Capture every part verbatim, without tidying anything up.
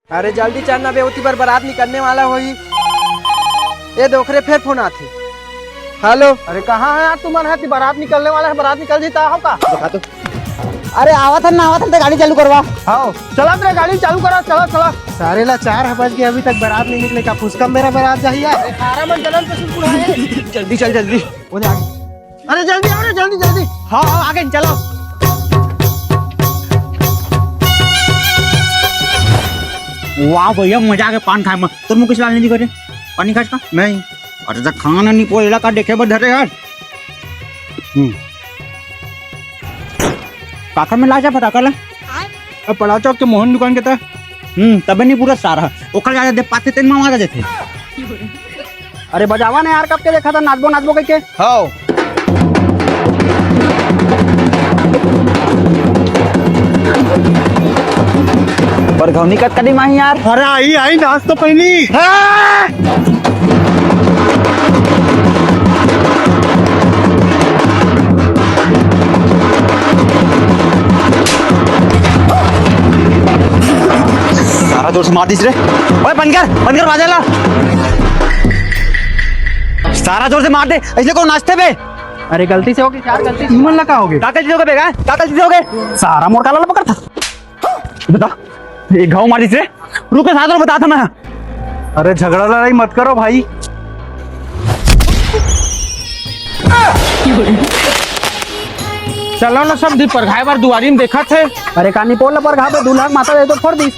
अरे जल्दी चल ना बे, ओती बर बारात निकलने वाला होही। ए दे ओकरे फेर फोन आथे। हेलो। अरे कहाँ हे यार तुमन ह? बारात निकलने वाला हे, बारात निकल जही त आव का? देखा तो। अरे आवत हन ना, आवत हन त गाड़ी चालू करवा। हाँ, चलत रे, गाड़ी चालू करा, चला, चला। सारे ला चार ह बज गे, अभी तक बारात नहीं निकले, का फुसकम बेरा बारात जाही यार? अरे सारा मन जलन पसंद पूरा है। जल्दी चल, जल्दी। वो दे आगे। अरे जल्दी आओ रे, जल्दी, जल्दी। हाँ, हाँ, आगे चलो। वाह भैया, मजा आ गया पान खाए में। तोर मुँह किस लाल नहीं दिखा रे? पानी खास का? नहीं। अरे तो खाना नहीं पोला का देखे बर धरे यार। हम्म। काकर में ला जा फटाका ला। अब पड़ा चौक के मोहन दुकान के ता। हम्म, तबे नहीं पूरा सारा। ओकर ज्यादा दे पाते तेन मामा आ जाते। अरे बजावा ने यार, कब के देखा था नाचबो नाचबो कह के। हाँ। पर घवनी कत कदी माही यार। अरे आई, आई, नाच तो पहली। हाँ! सारा जोर से मार दीस रे। ओए, बंद कर, बंद कर बाजा ला। सारा जोर से मार दे, इसलिए कौन नाचते बे? अरे, गलती से हो गई यार, गलती से। इमन ला का हो गए? का गलती से हो गए बेगा? का गलती से हो गए? सारा मोर काला ला पकड़ था। बता, एक घाव मार दीस रे। रुको, साथ में बता था मैं। अरे, झगड़ा लड़ाई मत करो भाई। चलो ना सब दी परघाए बर दुआरी में देखत हे। अरे कानी पोल ला परघा बे, दूल्हा के माता दे तो फोड़ दी।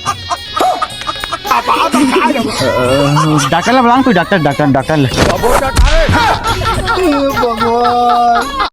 डॉक्टर ला बुलाओ, कोई डॉक्टर, डॉक्टर, डॉक्टर ले। भगवान।